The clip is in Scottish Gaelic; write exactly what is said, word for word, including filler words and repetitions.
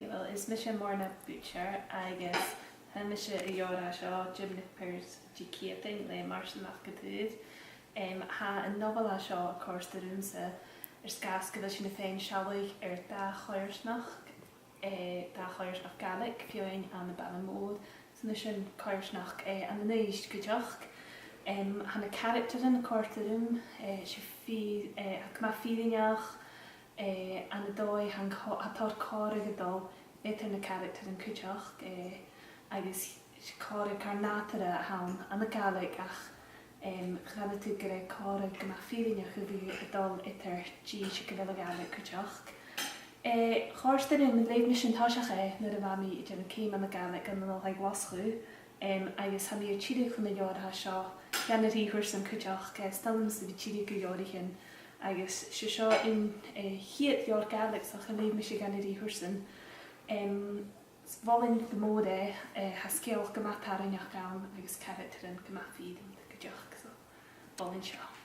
Well, is mise Morna Butcher agus tha mise a' leabhar seo, Jim Nipper's Diciadain le Màrtainn MacAonghais. Em, tha an nobhail seo a' còrdadh riumsa air sgàth 's gu bheil sinn a' faighinn sealladh air dà choimhearsnachd, eh, dà choimhearsnachd Ghàidhlig, feadhainn ann am Baile Mòr. So, 's e sin coimhearsnachd, eh, ann an Uibhist cuideachd. Em, tha na caractaran a' còrdadh rium, eh, 's e fìor, eh, tha iad gu math fìrinneach, eh, ann an dòigh, tha an co-, tha tòrr còmhradh a' dol eadar na caractaran cuideachd, eh, agus 's e còmhradh car nàdarra a th' ann, ann an Gàidhlig, ach, em, chanainn gur e còmhradh gu math fìrinneach a bhios a' dol eadar dithis aig a bheil a' Ghàidhlig cuideachd. Eh, chòrd e rium, leugh mise an toiseach e nuair a bha mi a' dèanamh ceum ann an Gàidhlig ann an Oilthigh Ghlaschu, em, agus tha mi air tilleadh chun na leabhar seo dhan a' thrì thuras sin cuideachd, eh, 's toil leamsa a bhith a' tilleadh gu leabhraichean, agus 's e seo an, eh, chiad leabhar Gàidhlig a leugh mise dhan a' thrì thuras sin. Em, 's mholainn gu mòr e, eh, tha sgeulachd gu math tarraingeach ann agus caractaran gu math fìrinneach cuideachd, so mholainn seo.